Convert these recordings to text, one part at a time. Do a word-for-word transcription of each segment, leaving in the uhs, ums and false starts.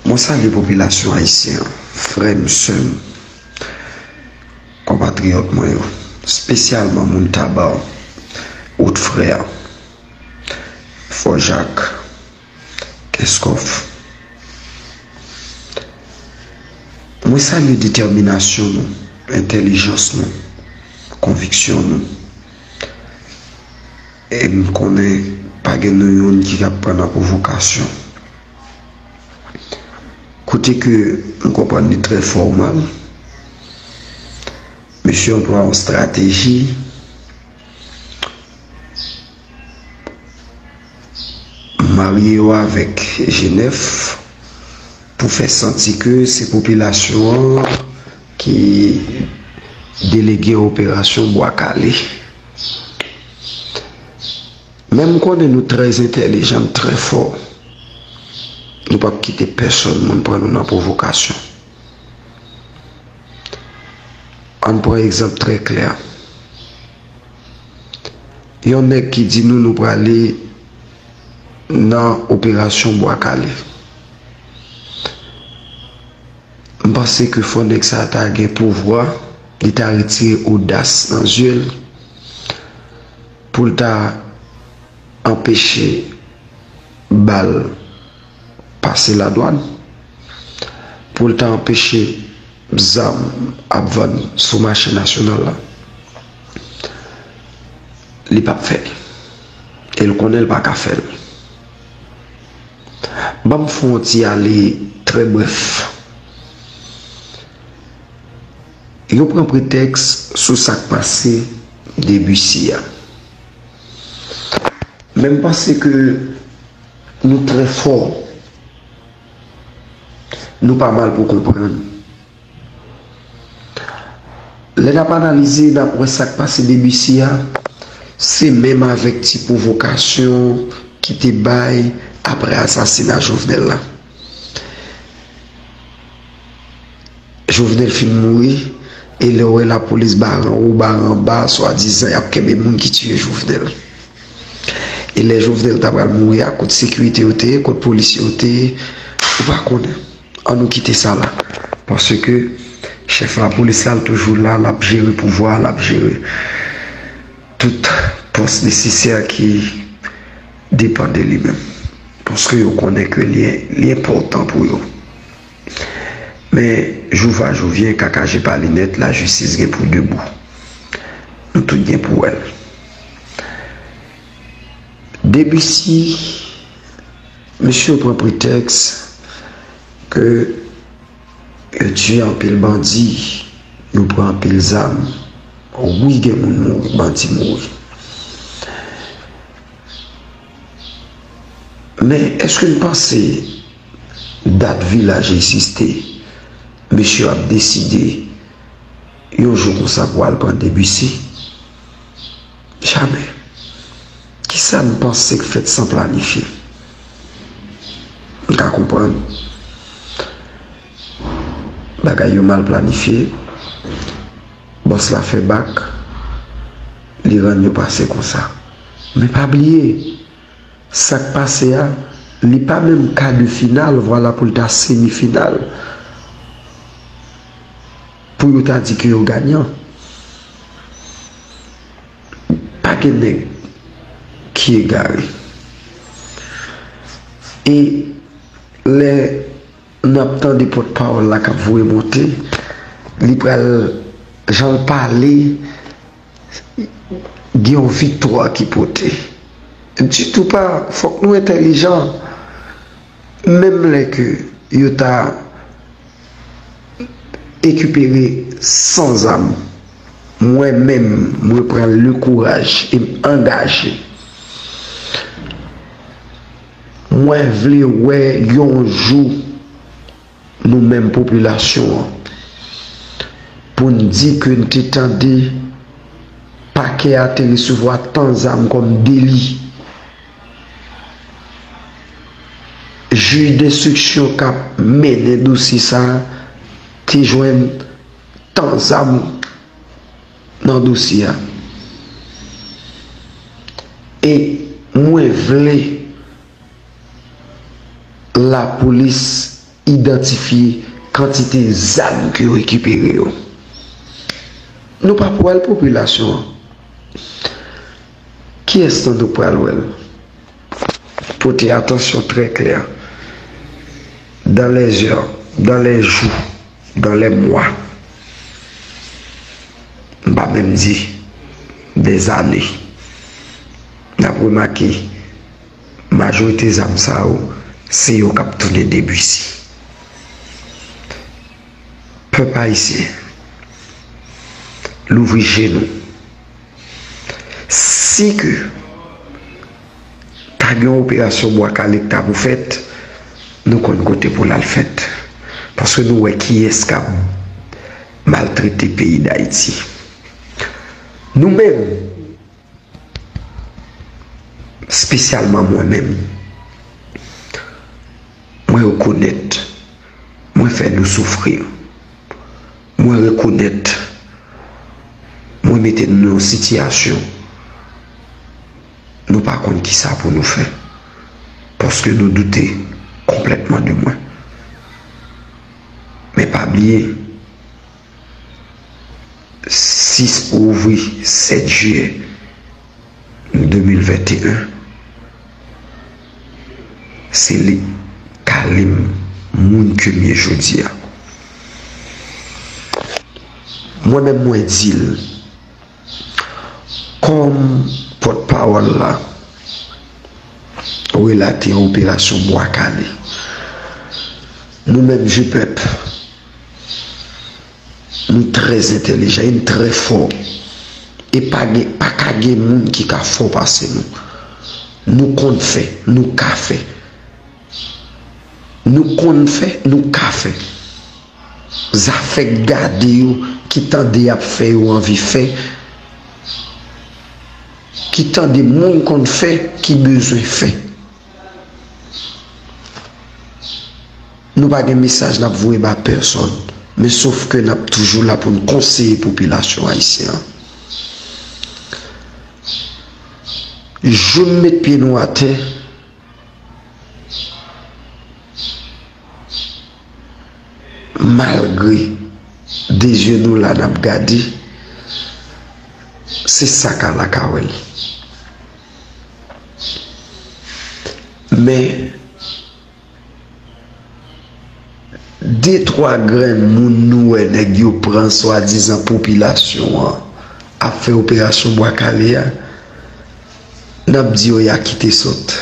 Mwen salye popilasyon ayisyen an, frè m, sè m, konpatriyòt mwen yo, espesyalman moun Taba, Wòt Frè, Fò Jak, Kenskòf. Mwen salye detèminasyon nou, entèlijans nou, konviksyon nou. E m konnen pa gen nou youn ki ap pran nan pwovokasyon. Kote ke m konprann li trè fòmal, mesye anplwaye yon estrateji, marye yo avèk Jenèf pou fè santi ke se popilasyon an ki delege operasyon Bwa Kale. Men m konnen nou trè entèlijan, trè fò. Nou p ap kite pèsonn moun pran nou nan pwovokasyon. Ann pran egzanp trè klè. Yon nèg ki di nou nou prale nan operasyon Bwa Kale. M panse ke fò nèg sa ta gen pouvwa, li ta retire odas nan zye l, pou l ta anpeche bal pase ladwàn, pou l ta anpeche zam ap vann sou mache nasyonal la, li p ap fè l. E l konnen l pa ka fè l. Ban m fè yon ti ale trè brèf. Yo pran pretèks sou sa k pase Debussy a. Men m panse ke nou trè fò. Nou pa mal pou konprann. Lè n ap analize, n ap wè sa k pase Debussy a, se menm avèk ti pwovokasyon ki te bay apre asasina Jovenel la. Jovenel fin mouri, e lè w wè lapolis bare anwo, bare anba, swadizan y ap kenbe moun ki tiye Jovenel. E lè Jovenel ta pral mouri a, kot sekirite yo te ye, kot polisye yo te ye, ou pa konnen. Ann nou kite sa la. Paske chèf lapolis la, l toujou la, l ap jere pouvwa, l ap jere tout pòs nesesè ki depann de li menm. Paske yo konnen ke li, li enpòtan pou yo. Men, jou va, jou vyen, kaka je pa linèt, lajistis gen pou debou. Nou tout gen pou wè l. Debussy, mesye yo pran pretèks ke yo tiye anpil bandi, yo pran anpil zam. Wi, gen moun mouri, bandi mouri. Men, èske n panse dat vilaj egziste, mesye yo ap deside yon jou konsa pou al pran Debussy? Jamè. Kisa n panse k fèt san planifye? M ka konprann. Bagay yo mal planifye. Bòs la fè bak. Li rann yo pase konsa. Men pa bliye, sa k pase a, li pa menm ka de final, vwala pou l ta semi final. Pou yo ta di ke yo ganyan. Pa gen nèg ki egare. E lè n ap tande pòtpawòl la k ap voye monte, li pral, jan l pale, gen yon viktwa ki pote. Ditou pa, fòk nou entèlijan. Menm lè ke yo ta ekipere san zam, mwen menm, mwen pran le kouraj e m angaje. Mwen vle wè yon jou nou menm popilasyon an, pou n di ke n te tande pakè a te resevwa tan zam kòm deli. Jij denstriksyon k ap mennen dosye sa a te jwenn tan zam nan dosye a. E mwen vle lapolis idantifye kantite zam ke yo rekipere yo. Nou pa pral popilasyon an. Kiyès nan nou pral wè l? Pote atansyon trè klè. Dans les heures, dans les jours, dans les mois. M pa menm di des années. N ap remake, majorite zam sa yo, se yo k ap tounen debisi. Pèp ayisyen, louvri je nou. Si ke ta gen yon operasyon bwa kale k ta pou fèt, nou konn kote pou l al fèt. Paske nou wè kiyès k ap maltrete peyi Dayiti. Nou menm, espesyalman mwen menm, mwen rekonèt, mwen fè nou soufri. Mwen rekonèt, mwen mete nou nan yon sitiyasyon nou pa konn kisa pou nou fè. Paske nou doute konplètman de mwen. Men pa bliye, sis pou ouvri sèt jiyè de mil venteyen, se li k ale m moun ke m ye jodi a. Mwen menm, mwen di l, kòm pòtpawòl la, relate operasyon Bwa Kale. Nou menm, Jipèp, nou trè entèlijan e n trè fò. E pa gen, pa ka gen moun ki ka fò pase nou. Nou konn fè, nou ka fè. Nou konn fè, nou ka fè. Zafè gade yo, ki tande y ap fè, yo anvi fè, ki tande moun konn fè, ki bezwen fè. Nou pa gen mesaj n ap voye ba pèsòn, men sof ke n ap toujou la pou n konseye popilasyon ayisyen an. Jou n met pye nou atè, malgre de zye nou la n ap gade, se sa k al la ka wè l. Men, de twa grenn moun nou wè nèg yo pran swadizan popilasyon an ap fè operasyon Bwa Kale a, n ap di yo y a kite sòt.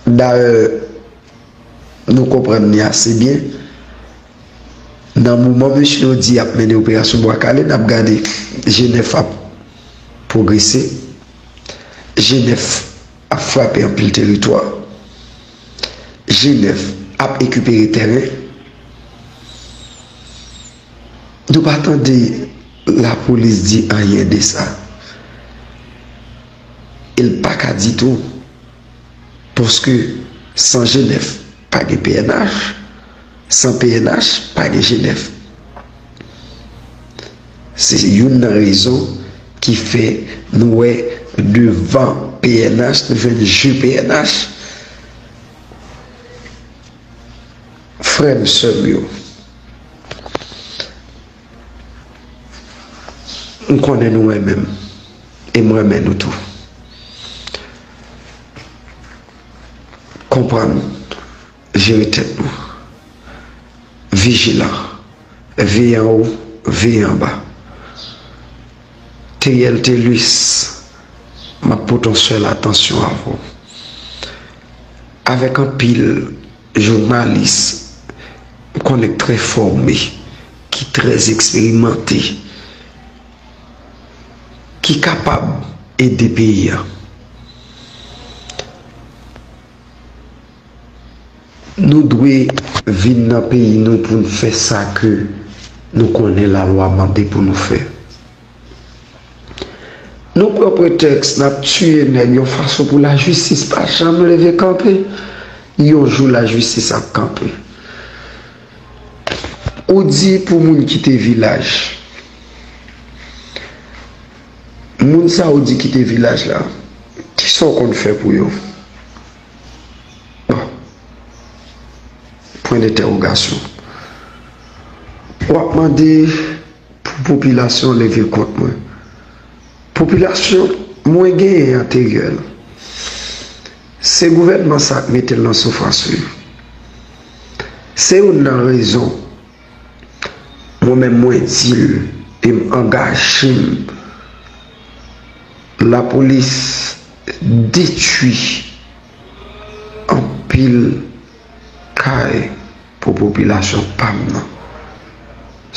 Dayè, nou konprann li ase byen. Nan moman mesye yo di y ap mennen operasyon Bwa Kale, n ap gade G nèf ap pwogrese, G nèf ap frape anpil teritwa, G nèf ap rekipere tèren. Nou pa tande lapolis di anyen de sa. E l pa ka di tou, paske san G nèf, pa gen P N H, san P N H, pa gen G nèf. Se youn nan rezon ki fè nou wè devan P N H, nou jwenn je P N H. Frè m, sè m yo, m konnen nou renmen m, e m renmen nou tou. Konprann, jere tèt nou. Vijilan, veye anwo, veye anba. Teriel Thelus, m ap pote yon sèl atansyon avè w. Avèk anpil jounalis, m konnen k trè fòme, ki trè eksperimante, ki kapab ede peyi a. Nou dwe vin nan peyi nou pou n fè sa ke nou konnen lalwa mande pou nou fè. Nou pran pretèks n ap tiye nèg yon fason pou lajistis pa janm leve kanpe. Yon jou lajistis ap kanpe. Ou di pou moun kite vilaj. Moun sa ou di kite vilaj la, kisa w konn fè pou yo? Bon. Pwen dentèwogasyon. W ap mande pou popilasyon leve kont mwen. Popilasyon mwen genyen an te reyèl. Se gouvènman sa k mete l nan soufrans, wi. Se youn nan rezon mwen menm mwen di l e m angaje m. Lapolis detwi anpil kay pou popilasyon pa m nan.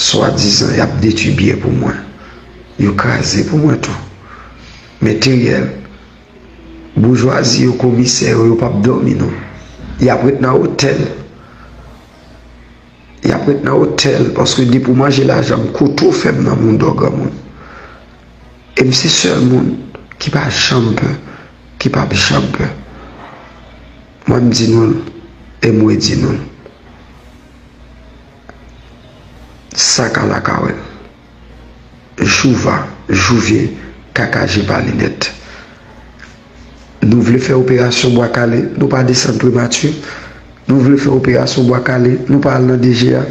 Swadizan y ap detwi byen pou mwen. Yo kraze pou mwen tou. Men te reyèl, boujwazi yo, komisè yo, yo p ap dòmi non. Y ap ret nan otèl. Y ap ret nan otèl, paske depi w manje lajan m, kote w fè m nan mouda w granmoun. E m se sèl moun ki pa janm pè, ki p ap janm pè. Mwen m di nou l, e m redi nou l. Saka lakawèl. Jouva, jouvyen, kaka je pa linèt. Nou vle fè operasyon bwa kale, nou pa desann Primati. Nou vle fè operasyon bwa kale, nou pa al nan D G A.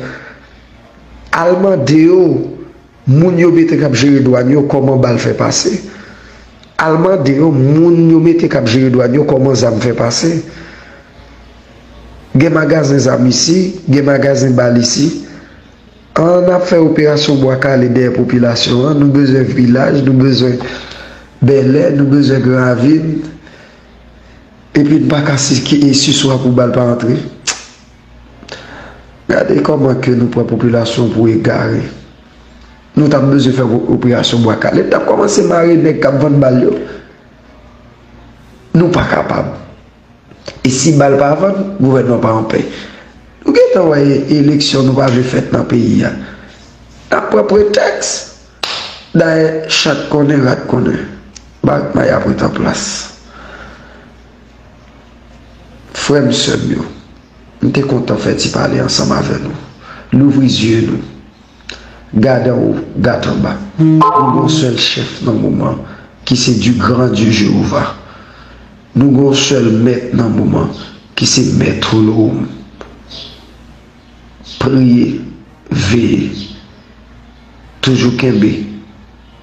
Al mande yo, moun yo mete k ap jere dwàn yo, kòman bal fè pase. Al mande yo, moun yo mete k ap jere dwàn yo, kòman zam fè pase. Gen magazen zam isi, gen magazen bal isi. Ann ap fè operasyon bwa kale dèyè popilasyon an. Nou bezwen Vilaj, nou bezwen Bèlè, nou bezwen Gran Ravin. Epi n pa ka si, ki, e siswa pou bal pa antre. Gade kòman ke nou pran popilasyon pou egare. Nou t ap bezwen fè operasyon bwa kale. N t ap kòmanse mare nèg k ap vann bal yo. Nou pa kapab. E si bal pa vann, gouvènman pa anpè. Nou gentan wè eleksyon nou pa vle fèt nan peyi a. N ap pran pretèks. Dayè, chat konnen, rat konnen. Barak Maya pran tan plas. Frè m, sè m yo, m te kontan fè ti pale ansanm avè nou. Louvri zye nou. Gad anwo, gad anba. Nou gen yon sèl chèf nan moman ki se du grand Dieu Jewova. Nou gen yon sèl mèt nan moman ki se Mèt Olowòm. Priye, veye. Toujou kenbe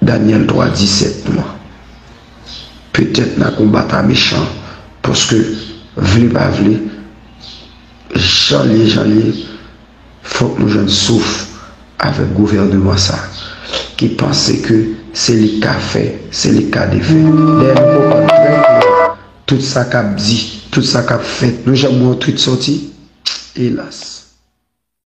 Danyèl twa disèt nou an. Petèt n a konbat a mechan, paske vle pa vle, jan l ye, jan l ye, fòk nou jwenn souf avèk gouvènman sa ki panse ke se li k ka fè, se li k ka defè. Dayè nou konprann trè klè tout sa k ap di, tout sa k ap fèt. Nou janm wè yon twit sòti? Elas.